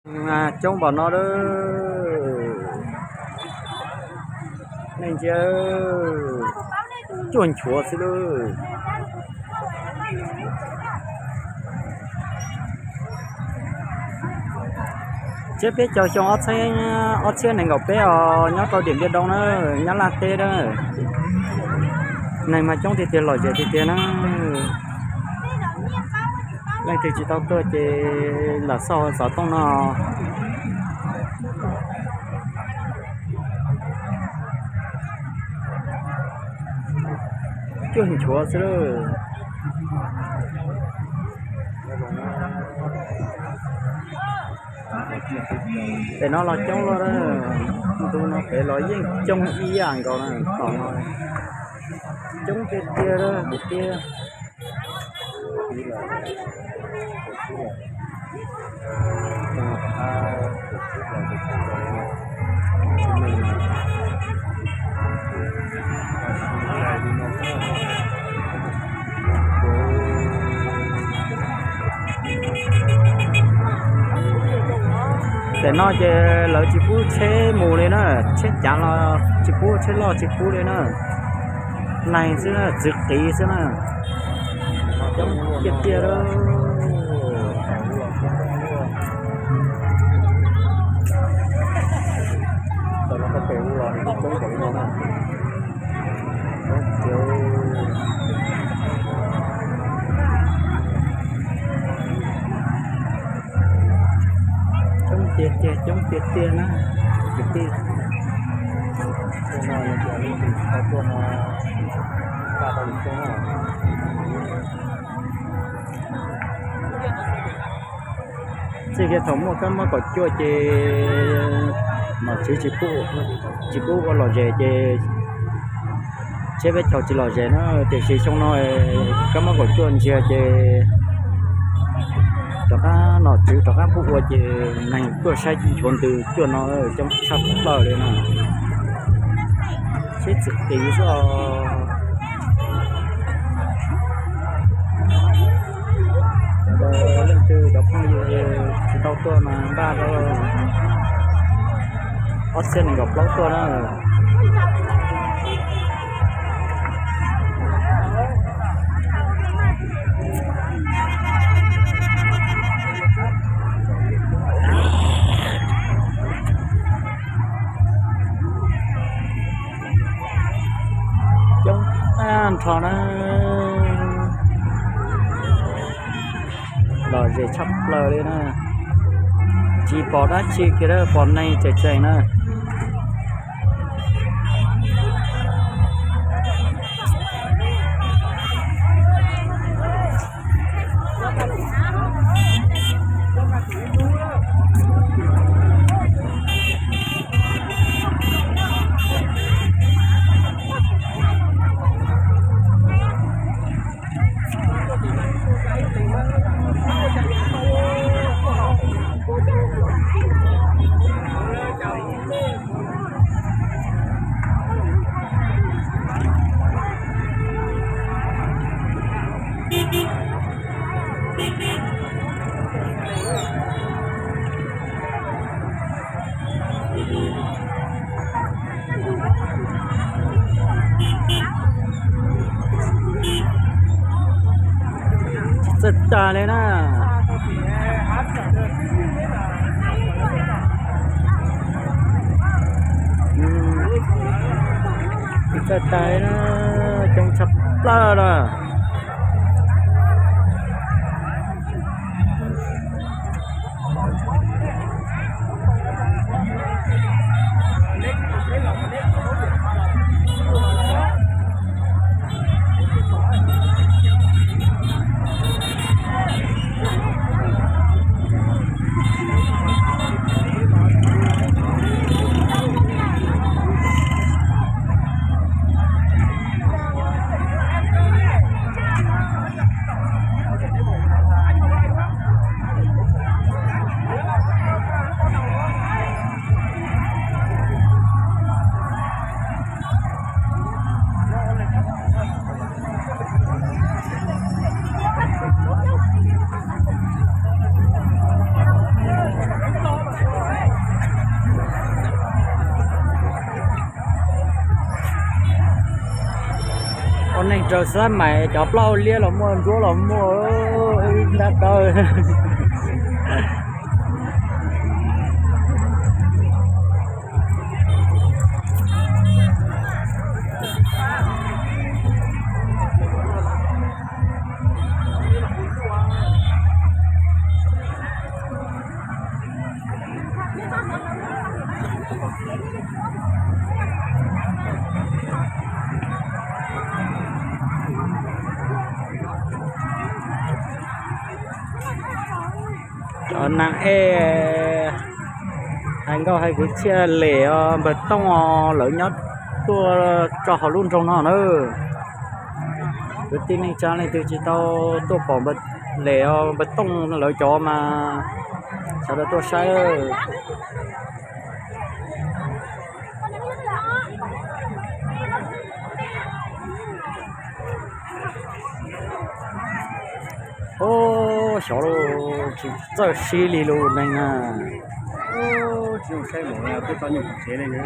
Coob npaum no lawm, nej ntsia, cuaj nchuav xwb lawm. Tsiab peb caug xyoo ob txhiab, ob txhiab nees nkaum peb os, nyob rau Điện Biên Đông na, Nyab Laj teb na. Neeg mas coob tiag tiag, lom zem tiag tiag na. Leej twg tsis tau tuaj ces lam xauj xov tooj no. Cuaj nchuav xwb lawm. Pem no los coob luaj, ntu no pem los yeej coob ib yam nkaus na, tom no coob tiag tiag tiag. Tam no ces lawv tsis pub tsheb mus li na, tsheb cav los tsis pub, tsheb loj tsis pub li na. Neeg xwb na, txwv qiv xwb na. Coob tiag tiag. Coob tiag tiag, coob tiag tiag na kwv tij. Txij kiag thaum muaj kab mob kaum cuaj ces nom tswv tsis pub ua lom zem ces tsheb peb caug tsis lom zem na, tiam sis xyoo no kab mob kaum cuaj ntsiag ces rov qab nom tswv rov qab pub ua ces neeg tuaj saib nchuav ntws cuaj no coob tshaj plaws li no. Tsheb txwv qiv xwb os. Leej twg cov phooj ywg tsis tau tuaj mas npaj rau ob txhiab nees nkaum plaub tuaj na. Coob tag nrho na. Lom zem tshaj plaws li na. Tsis pom dab tsi kiag, pom neeg tseem tseem na. Tsis txawj tag li na. Tsis txawj tag li na, coob tshaj plaws lawm. Raws xab mais cov plaub hau liab los muaj, ntsuab los muaj, ib ntab dawb. Cov neeg ej hais nkauj hais kwv txhiaj lem os, npawg Tooj os, lawv nyob tuaj tso hauv lub nroog no na. Kwv tij neej tsa leej twg tsis tau tuaj pom npawg, lem os, npawg Tooj lawv cov mas sawv daws tuaj saib. Ub, xyov tsis txawj sib li lus neeg na. Tsis saib mus, peb txhob nyuj tsev li.